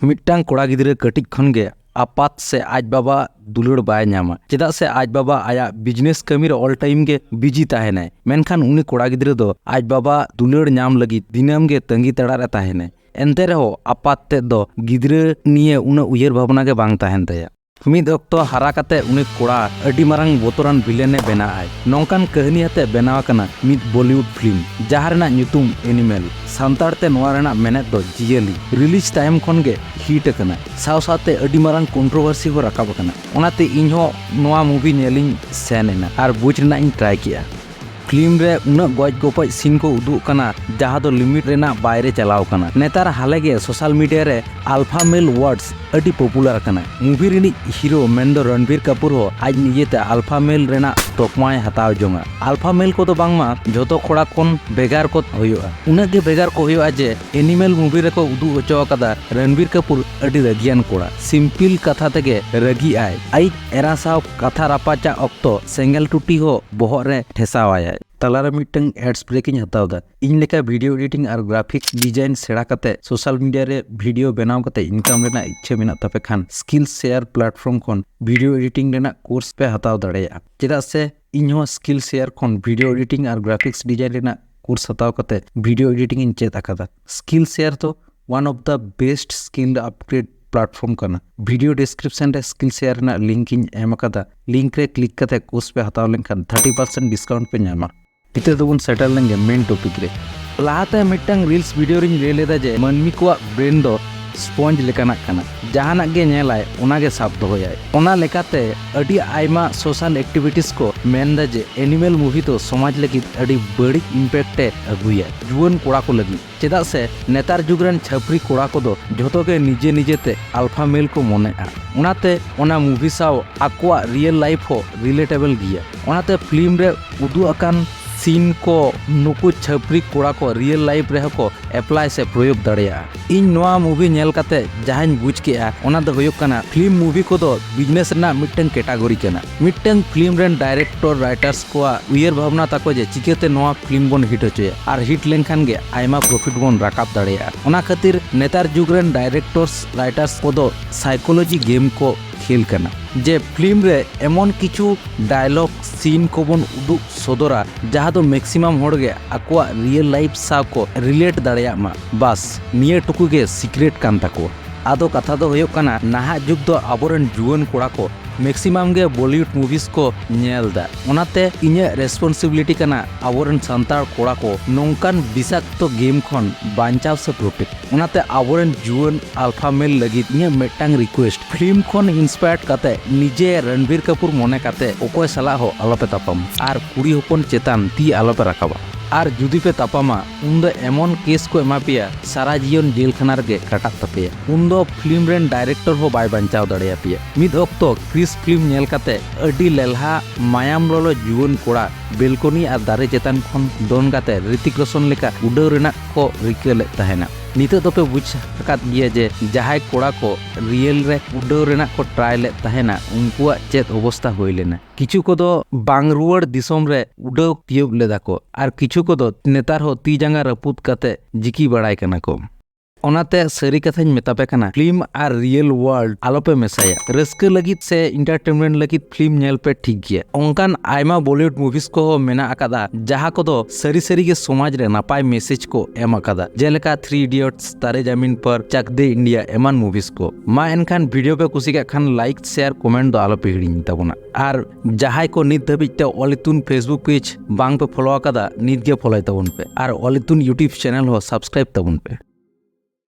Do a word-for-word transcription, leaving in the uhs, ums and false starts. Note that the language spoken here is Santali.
ᱢᱤᱫᱴᱟᱝ ᱠᱚᱲᱟ ᱜᱤᱫᱽᱨᱟᱹ ᱠᱟᱹᱴᱤᱡ ᱠᱷᱚᱱ ᱜᱮ ᱟᱯᱟᱛ ᱥᱮ ᱟᱡ ᱵᱟᱵᱟ ᱫᱩᱞᱟᱹᱲ ᱵᱟᱭ ᱧᱟᱢᱟ, ᱪᱮᱫᱟᱜ ᱥᱮ ᱟᱡ ᱵᱟᱵᱟ ᱟᱭᱟᱜ ᱵᱤᱡᱽᱱᱮᱥ ᱠᱟᱹᱢᱤ ᱨᱮ all time ᱜᱮ ᱵᱤᱡᱤ ᱛᱟᱦᱮᱱᱟᱭ᱾ ᱢᱮᱱᱠᱷᱟᱱ ᱩᱱᱤ ᱠᱚᱲᱟ ᱜᱤᱫᱽᱨᱟᱹ ᱫᱚ ᱟᱡ ᱵᱟᱵᱟ ᱫᱩᱞᱟᱹᱲ ᱧᱟᱢ ᱞᱟᱹᱜᱤᱫ ᱫᱤᱱᱟᱹᱢ ᱜᱮ ᱛᱟᱺᱜᱤ ᱛᱟᱲᱟᱜ ᱨᱮ ᱛᱟᱦᱮᱱᱟᱭ᱾ ᱮᱱᱛᱮ ᱨᱮᱦᱚᱸ ᱟᱯᱟᱛ ᱛᱮᱫ ᱫᱚ ᱜᱤᱫᱽᱨᱟᱹ ᱱᱤᱭᱮ ᱩᱱᱟᱹᱜ ᱩᱭᱦᱟᱹᱨ ᱵᱷᱟᱵᱽᱱᱟ ᱜᱮ ᱵᱟᱝ ᱛᱟᱦᱮᱱ ᱛᱟᱭᱟ᱾ ᱢᱤᱫ ᱚᱠᱛᱚ ᱦᱟᱨᱟ ᱠᱟᱛᱮ ᱩᱱᱤ ᱠᱚᱲᱟ ᱟᱹᱰᱤ ᱢᱟᱨᱟᱝ ᱵᱚᱛᱚᱨᱟᱱ ᱵᱷᱤᱞᱮᱱ ᱮ ᱵᱮᱱᱟᱜ ᱟᱭ᱾ ᱱᱚᱝᱠᱟᱱ ᱠᱟᱹᱦᱱᱤ ᱟᱛᱮ ᱵᱮᱱᱟᱣ ᱟᱠᱟᱱᱟ ᱢᱤᱫ ᱵᱚᱞᱤᱣᱩᱰ ᱯᱷᱤᱞᱢ, ᱡᱟᱦᱟᱸ ᱨᱮᱱᱟᱜ ᱧᱩᱛᱩᱢ ᱮᱱᱤᱢᱮᱞ᱾ ᱥᱟᱱᱛᱟᱲ ᱛᱮ ᱱᱚᱣᱟ ᱨᱮᱱᱟᱜ ᱢᱮᱱᱮᱛ ᱫᱚ ᱡᱤᱭᱟᱹᱞᱤ᱾ ᱨᱤᱞᱤᱡᱽ ᱛᱟᱭᱚᱢ ᱠᱷᱚᱱ ᱜᱮ ᱦᱤᱴ ᱟᱠᱟᱱᱟ, ᱥᱟᱶ ᱥᱟᱶᱛᱮ ᱟᱹᱰᱤ ᱢᱟᱨᱟᱝ ᱠᱚᱱᱴᱨᱳᱵᱷᱟᱨᱥᱤ ᱦᱚᱸ ᱨᱟᱠᱟᱵ ᱟᱠᱟᱱᱟ᱾ ᱚᱱᱟᱛᱮ ᱤᱧ ᱦᱚᱸ ᱱᱚᱣᱟ ᱢᱩᱵᱷᱤ ᱧᱮᱞᱤᱧ ᱥᱮᱱ ᱮᱱᱟ ᱟᱨ ᱵᱩᱡᱽ ᱨᱮᱱᱟᱜ ᱤᱧ ᱴᱨᱟᱭ ᱠᱮᱜᱼᱟ᱾ ᱯᱷᱤᱞᱢ ᱨᱮ ᱩᱱᱟᱹᱜ ᱜᱚᱡ ᱜᱚᱯᱚᱡ ᱥᱤᱱ ᱠᱚ ᱩᱫᱩᱜ ᱠᱟᱱᱟ, ᱡᱟᱦᱟᱸ ᱫᱚ ᱞᱤᱢᱤᱴ ᱨᱮᱱᱟᱜ ᱵᱟᱭᱨᱮ ᱪᱟᱞᱟᱣ ᱠᱟᱱᱟ᱾ ᱱᱮᱛᱟᱨ ᱦᱟᱞᱮ ᱜᱮ ᱥᱳᱥᱟᱞ ᱢᱤᱰᱤᱭᱟ ᱨᱮ ᱟᱞᱯᱷᱟ ᱢᱮᱞ ᱣᱟᱨᱰᱥ ᱟᱹᱰᱤ ᱯᱚᱯᱩᱞᱟᱨ ᱟᱠᱟᱱᱟ᱾ ᱢᱩᱵᱷᱤ ᱨᱤᱱᱤᱡ ᱦᱤᱨᱳ ᱢᱮᱱᱫᱚ ᱨᱚᱱᱵᱤᱨ ᱠᱟᱯᱩᱨ ᱦᱚᱸ ᱟᱡ ᱱᱤᱡᱮᱛᱮ ᱟᱞᱯᱷᱟ ᱢᱮᱞ ᱨᱮᱱᱟᱜ ᱛᱚᱠᱢᱟᱭ ᱦᱟᱛᱟᱣ ᱡᱚᱝᱟ᱾ ᱟᱞᱯᱷᱟ ᱢᱮᱞ ᱠᱚᱫᱚ ᱵᱟᱝᱢᱟ ᱡᱷᱚᱛᱚ ᱠᱚᱲᱟ ᱠᱷᱚᱱ ᱵᱷᱮᱜᱟᱨ ᱠᱚ ᱦᱩᱭᱩᱜᱼᱟ᱾ ᱩᱱᱟᱹᱜ ᱜᱮ ᱵᱷᱮᱜᱟᱨ ᱠᱚ ᱦᱩᱭᱩᱜᱼᱟ ᱡᱮ ᱮᱱᱤᱢᱮᱞ ᱢᱩᱵᱷᱤ ᱨᱮᱠᱚ ᱩᱫᱩᱜ ᱦᱚᱪᱚ ᱟᱠᱟᱫᱟ ᱨᱚᱱᱵᱤᱨ ᱠᱟᱯᱩᱨ ᱟᱹᱰᱤ ᱨᱟᱹᱜᱤᱭᱟᱱ ᱠᱚᱲᱟ᱾ ᱥᱤᱢᱯᱤᱞ ᱠᱟᱛᱷᱟ ᱛᱮᱜᱮ ᱨᱟᱹᱜᱤ ᱟᱭ᱾ ᱟᱭᱤᱡ ᱮᱨᱟ ᱥᱟᱶ ᱠᱟᱛᱷᱟ ᱨᱟᱯᱟᱪᱟᱜ ᱚᱠᱛᱚ ᱥᱮᱸᱜᱮᱞ ᱴᱩᱴᱤ ᱦᱚᱸ ᱵᱚᱦᱚᱜ ᱨᱮ ᱴᱷᱮᱥᱟᱣ ᱟᱭᱟᱭ᱾ ᱛᱟᱞᱟᱨᱮ ᱢᱤᱫᱴᱟᱝ ads break ᱤᱧ ᱦᱟᱛᱟᱣ ᱮᱫᱟ᱾ ᱤᱧ ᱞᱮᱠᱟ ᱵᱷᱤᱰᱤᱭᱳ ᱮᱰᱤᱴᱤᱝ ᱟᱨ ᱜᱨᱟᱯᱷᱤᱠᱥ ᱰᱤᱡᱟᱭᱤᱱ ᱥᱮᱬᱟ ᱠᱟᱛᱮ ᱥᱳᱥᱟᱞ ᱢᱤᱰᱤᱭᱟ ᱨᱮ ᱵᱷᱤᱰᱤᱭᱳ ᱵᱮᱱᱟᱣ ᱠᱟᱛᱮ ᱤᱱᱠᱟᱢ ᱨᱮᱱᱟᱜ ᱤᱪᱪᱷᱟᱹ ᱢᱮᱱᱟᱜ ᱛᱟᱯᱮ ᱠᱷᱟᱱ, ᱥᱠᱤᱞ ᱥᱮᱭᱟᱨ ᱯᱞᱟᱴᱯᱷᱚᱨᱢ ᱠᱷᱚᱱ ᱵᱷᱤᱰᱤᱭᱳ ᱮᱰᱤᱴᱤᱝ ᱨᱮᱱᱟᱜ ᱠᱳᱨᱥ ᱯᱮ ᱦᱟᱛᱟᱣ ᱫᱟᱲᱮᱭᱟᱜᱼᱟ᱾ ᱪᱮᱫᱟᱜ ᱥᱮ ᱤᱧ ᱦᱚᱸ ᱥᱠᱤᱞ ᱥᱮᱭᱟᱨ ᱠᱷᱚᱱ ᱵᱷᱤᱰᱤᱭᱳ ᱮᱰᱤᱴᱤᱝ ᱟᱨ ᱜᱨᱟᱯᱷᱤᱠᱥ ᱰᱤᱡᱟᱭᱤᱱ ᱨᱮᱱᱟᱜ ᱠᱳᱨᱥ ᱦᱟᱛᱟᱣ ᱠᱟᱛᱮ ᱵᱷᱤᱰᱤᱭᱳ ᱮᱰᱤᱴᱤᱝ ᱤᱧ ᱪᱮᱫ ᱟᱠᱟᱫᱟ᱾ ᱥᱠᱤᱞ ᱥᱮᱭᱟᱨ ᱫᱚ one of the best skill upgrade platform ᱠᱟᱱᱟ᱾ ᱵᱷᱤᱰᱤᱭᱳ ᱰᱤᱥᱠᱨᱤᱯᱥᱚᱱ ᱨᱮ ᱥᱠᱤᱞ ᱥᱮᱭᱟᱨ ᱨᱮᱱᱟᱜ ᱞᱤᱝᱠ ᱤᱧ ᱮᱢ ᱟᱠᱟᱫᱟ᱾ ᱞᱤᱝᱠ ᱨᱮ ᱠᱞᱤᱠ ᱠᱟᱛᱮ ᱠᱳᱨᱥ ᱯᱮ ᱦᱟᱛᱟᱣ ᱞᱮᱱᱠᱷᱟᱱ thirty percent discount ᱯᱮ ᱧᱟᱢᱟ᱾ ᱱᱤᱛᱚᱜ ᱫᱚᱵᱚᱱ ᱥᱮᱴᱮᱨ ᱞᱮᱱ ᱜᱮ ᱢᱮᱱ ᱴᱚᱯᱤᱠ ᱨᱮ᱾ ᱞᱟᱦᱟᱛᱮ ᱢᱤᱫᱴᱟᱝ ᱨᱤᱞᱥ ᱵᱷᱤᱰᱤᱭᱳ ᱨᱤᱧ ᱞᱟᱹᱭ ᱞᱮᱫᱟ ᱡᱮ ᱢᱟᱹᱱᱢᱤ ᱠᱚᱣᱟᱜ ᱵᱨᱮᱱ ᱫᱚ ᱥᱯᱚᱧᱡᱽ ᱞᱮᱠᱟᱱᱟᱜ ᱠᱟᱱᱟ, ᱡᱟᱦᱟᱱᱟᱜ ᱜᱮ ᱧᱮᱞᱟᱭ ᱚᱱᱟ ᱜᱮ ᱥᱟᱵ ᱫᱚᱦᱚᱭᱟᱭ᱾ ᱚᱱᱟ ᱞᱮᱠᱟᱛᱮ ᱟᱹᱰᱤ ᱟᱭᱢᱟ ᱥᱳᱥᱟᱞ ᱮᱠᱴᱤᱵᱷᱤᱴᱤᱥ ᱠᱚ ᱢᱮᱱᱫᱟ ᱡᱮ ᱮᱱᱤᱢᱮᱞ ᱢᱩᱵᱷᱤ ᱫᱚ ᱥᱚᱢᱟᱡᱽ ᱞᱟᱹᱜᱤᱫ ᱟᱹᱰᱤ ᱵᱟᱹᱲᱤᱡ ᱤᱢᱯᱮᱠᱴ ᱮ ᱟᱹᱜᱩᱭᱟ ᱡᱩᱣᱟᱹᱱ ᱠᱚᱲᱟ ᱠᱚ ᱞᱟᱹᱜᱤᱫ᱾ ᱪᱮᱫᱟᱜ ᱥᱮ ᱱᱮᱛᱟᱨ ᱡᱩᱜᱽ ᱨᱮᱱ ᱪᱷᱟᱹᱯᱨᱤ ᱠᱚᱲᱟ ᱠᱚᱫᱚ ᱡᱷᱚᱛᱚ ᱜᱮ ᱱᱤᱡᱮ ᱱᱤᱡᱮ ᱛᱮ ᱟᱞᱯᱷᱟ ᱢᱮᱞ ᱠᱚ ᱢᱚᱱᱮᱜᱼᱟ᱾ ᱚᱱᱟᱛᱮ ᱚᱱᱟ ᱢᱩᱵᱷᱤ ᱥᱟᱶ ᱟᱠᱚᱣᱟᱜ ᱨᱤᱭᱮᱞ ᱞᱟᱭᱤᱯᱷ ᱦᱚᱸ ᱨᱤᱞᱮᱴᱮᱵᱚᱞ ᱜᱮᱭᱟ᱾ ᱚᱱᱟᱛᱮ ᱯᱷᱤᱞᱢ ᱨᱮ ᱩᱫᱩᱜ ᱟᱠᱟᱱ scene ᱠᱚ ᱱᱩᱠᱩ ᱪᱷᱟᱹᱯᱨᱤ ᱠᱚᱲᱟ ᱠᱚ real life ᱨᱮᱦᱚᱸ ᱠᱚ apply ᱥᱮ ᱯᱨᱚᱭᱳᱜᱽ ᱫᱟᱲᱮᱭᱟᱜᱼᱟ᱾ ᱤᱧ ᱱᱚᱣᱟ movie ᱧᱮᱞ ᱠᱟᱛᱮ ᱡᱟᱦᱟᱸᱧ ᱵᱩᱡᱽ ᱠᱮᱜᱼᱟ, ᱚᱱᱟ ᱫᱚ ᱦᱩᱭᱩᱜ ᱠᱟᱱᱟ, film movie ᱠᱚᱫᱚ business ᱨᱮᱱᱟᱜ ᱢᱤᱫᱴᱟᱝ category ᱠᱟᱱᱟ᱾ ᱢᱤᱫᱴᱟᱝ film ᱨᱮᱱ director, writers ᱠᱚᱣᱟᱜ ᱩᱭᱦᱟᱹᱨ ᱵᱷᱟᱵᱽᱱᱟ ᱛᱟᱠᱚ ᱡᱮ ᱪᱤᱠᱟᱹᱛᱮ ᱱᱚᱣᱟ film ᱵᱚᱱ hit ᱦᱚᱪᱚᱭᱟ ᱟᱨ hit ᱞᱮᱱᱠᱷᱟᱱ ᱜᱮ ᱟᱭᱢᱟ profit ᱵᱚᱱ ᱨᱟᱠᱟᱵ ᱫᱟᱲᱮᱭᱟᱜᱼᱟ᱾ ᱚᱱᱟ ᱠᱷᱟᱹᱛᱤᱨ ᱱᱮᱛᱟᱨ ᱡᱩᱜᱽ ᱨᱮᱱ directors, writers ᱠᱚᱫᱚ psychology game ᱠᱚ ᱠᱷᱮᱞ ᱠᱟᱱᱟ, ᱡᱮ film ᱨᱮ ᱮᱢᱚᱱ ᱠᱤᱪᱷᱩ dialogue, scene ᱠᱚᱵᱚᱱ ᱩᱫᱩᱜ ᱥᱚᱫᱚᱨᱟ ᱡᱟᱦᱟᱸ ᱫᱚ maximum ᱦᱚᱲ ᱜᱮ ᱟᱠᱚᱣᱟᱜ real life ᱥᱟᱶ ᱠᱚ relate ᱫᱟᱲᱮᱭᱟᱜ ᱢᱟ᱾ ᱵᱟᱥ, ᱱᱤᱭᱟᱹ ᱴᱩᱠᱩ ᱜᱮ secret ᱠᱟᱱ ᱛᱟᱠᱚᱣᱟ᱾ ᱟᱫᱚ ᱠᱟᱛᱷᱟ ᱫᱚ ᱦᱩᱭᱩᱜ ᱠᱟᱱᱟ, ᱱᱟᱦᱟᱜ ᱡᱩᱜᱽ ᱫᱚ ᱟᱵᱚᱨᱮᱱ ᱡᱩᱣᱟᱹᱱ ᱠᱚᱲᱟ ᱠᱚ maximum ᱜᱮ Bollywood movies ᱠᱚ ᱧᱮᱞ ᱫᱟ᱾ ᱚᱱᱟᱛᱮ ᱤᱧᱟᱹᱜ responsibility ᱠᱟᱱᱟ ᱟᱵᱚᱨᱮᱱ ᱥᱟᱱᱛᱟᱲ ᱠᱚᱲᱟ ᱠᱚ ᱱᱚᱝᱠᱟᱱ ᱵᱤᱥᱟᱠᱛᱚ game ᱠᱷᱚᱱ ᱵᱟᱧᱪᱟᱣ ᱥᱮ protect᱾ ᱚᱱᱟᱛᱮ ᱟᱵᱚᱨᱮᱱ ᱡᱩᱣᱟᱹᱱ alpha male ᱞᱟᱹᱜᱤᱫ ᱤᱧᱟᱹᱜ ᱢᱤᱫᱴᱟᱝ request, film ᱠᱷᱚᱱ inspired ᱠᱟᱛᱮ ᱱᱤᱡᱮ ᱨᱚᱱᱵᱤᱨ ᱠᱟᱯᱩᱨ ᱢᱚᱱᱮ ᱠᱟᱛᱮ ᱚᱠᱚᱭ ᱥᱟᱞᱟᱜ ᱦᱚᱸ ᱟᱞᱚᱯᱮ ᱛᱟᱯᱟᱢ ᱟᱨ ᱠᱩᱲᱤ ᱦᱚᱯᱚᱱ ᱪᱮᱛᱟᱱ ᱛᱤ ᱟᱞᱚᱯᱮ ᱨᱟᱠᱟᱵᱟ᱾ ᱟᱨ ᱡᱩᱫᱤ ᱯᱮ ᱛᱟᱯᱟᱢᱟ, ᱩᱱᱫᱚ ᱮᱢᱚᱱ case ᱠᱚ ᱮᱢᱟ ᱯᱮᱭᱟ, ᱥᱟᱨᱟ ᱡᱤᱭᱚᱱ ᱡᱮᱞ ᱠᱷᱟᱱᱟ ᱨᱮᱜᱮ ᱠᱟᱴᱟᱜ ᱛᱟᱯᱮᱭᱟ᱾ ᱩᱱᱫᱚ film ᱨᱮᱱ director ᱦᱚᱸ ᱵᱟᱭ ᱵᱟᱧᱪᱟᱣ ᱫᱟᱲᱮᱭᱟᱯᱮᱭᱟ᱾ ᱢᱤᱫ ᱚᱠᱛᱚ ᱠᱨᱤᱥ film ᱧᱮᱞ ᱠᱟᱛᱮ ᱟᱹᱰᱤ ᱞᱮᱞᱦᱟ ᱢᱟᱭᱟᱢ ᱞᱚᱞᱚ ᱡᱩᱣᱟᱹᱱ ᱠᱚᱲᱟ balcony ᱟᱨ ᱫᱟᱨᱮ ᱪᱮᱛᱟᱱ ᱠᱷᱚᱱ ᱫᱚᱱ ᱠᱟᱛᱮ ᱨᱤᱛᱤᱠ ᱨᱳᱥᱚᱱ ᱞᱮᱠᱟ ᱩᱰᱟᱹᱣ ᱨᱮᱱᱟᱜ ᱠᱚ ᱨᱤᱠᱟᱹ ᱞᱮᱫ ᱛᱟᱦᱮᱱᱟ᱾ ᱱᱤᱛᱚᱜ ᱫᱚᱯᱮ ᱵᱩᱡᱽ ᱟᱠᱟᱫ ᱜᱮᱭᱟ ᱡᱮ ᱡᱟᱦᱟᱸᱭ ᱠᱚᱲᱟ ᱠᱚ real ᱨᱮ ᱩᱰᱟᱹᱣ ᱨᱮᱱᱟᱜ ᱠᱚ try ᱞᱮᱫ ᱛᱟᱦᱮᱱᱟ, ᱩᱱᱠᱩᱣᱟᱜ ᱪᱮᱫ ᱚᱵᱚᱥᱛᱟ ᱦᱩᱭ ᱞᱮᱱᱟ᱾ ᱠᱤᱪᱷᱩ ᱠᱚᱫᱚ ᱵᱟᱝ ᱨᱩᱣᱟᱹᱲ ᱫᱤᱥᱚᱢ ᱨᱮ ᱩᱰᱟᱹᱣ ᱛᱤᱭᱳᱜ ᱞᱮᱫᱟ ᱠᱚ, ᱟᱨ ᱠᱤᱪᱷᱩ ᱠᱚᱫᱚ ᱱᱮᱛᱟᱨ ᱦᱚᱸ ᱛᱤ ᱡᱟᱸᱜᱟ ᱨᱟᱹᱯᱩᱫ ᱠᱟᱛᱮ ᱡᱤᱠᱤ ᱵᱟᱲᱟᱭ ᱠᱟᱱᱟ ᱠᱚ᱾ ᱚᱱᱟᱛᱮ ᱥᱟᱹᱨᱤ ᱠᱟᱛᱷᱟᱧ ᱢᱮᱛᱟ ᱯᱮ ᱠᱟᱱᱟ, film ᱟᱨ real world ᱟᱞᱚᱯᱮ ᱢᱮᱥᱟᱭᱟ᱾ ᱨᱟᱹᱥᱠᱟᱹ ᱞᱟᱹᱜᱤᱫ ᱥᱮ entertainment ᱞᱟᱹᱜᱤᱫ film ᱧᱮᱞ ᱯᱮ, ᱴᱷᱤᱠ ᱜᱮᱭᱟ᱾ ᱚᱱᱠᱟᱱ ᱟᱭᱢᱟ Bollywood movies ᱠᱚᱦᱚᱸ ᱢᱮᱱᱟᱜ ᱟᱠᱟᱫᱟ, ᱡᱟᱦᱟᱸ ᱠᱚᱫᱚ ᱥᱟᱹᱨᱤ ᱥᱟᱹᱨᱤ ᱜᱮ ᱥᱚᱢᱟᱡᱽ ᱨᱮ ᱱᱟᱯᱟᱭ message ᱠᱚ ᱮᱢ ᱟᱠᱟᱫᱟ, ᱡᱮᱞᱮᱠᱟ Three Idiots, Tare Zameen Par, Chak De India ᱮᱢᱟᱱ movies ᱠᱚ᱾ ᱢᱟ ᱮᱱᱠᱷᱟᱱ video ᱯᱮ ᱠᱩᱥᱤ ᱠᱟᱜ ᱠᱷᱟᱱ like, share, comment ᱫᱚ ᱟᱞᱚᱯᱮ ᱦᱤᱲᱤᱧ ᱛᱟᱵᱚᱱᱟ᱾ ᱟᱨ ᱡᱟᱦᱟᱸᱭ ᱠᱚ ᱱᱤᱛ ᱫᱷᱟᱹᱵᱤᱡ ᱛᱮ ᱚᱞ ᱤᱛᱩᱱ Facebook page ᱵᱟᱝ ᱯᱮ follow ᱟᱠᱟᱫᱟ, ᱱᱤᱛ ᱜᱮ followᱭ ᱛᱟᱵᱚᱱ ᱯᱮ ᱟᱨ ᱚᱞ ᱤᱛᱩᱱ YouTube channel ᱦᱚᱸ subscribe ᱛᱟᱵᱚᱱ ᱯᱮ᱾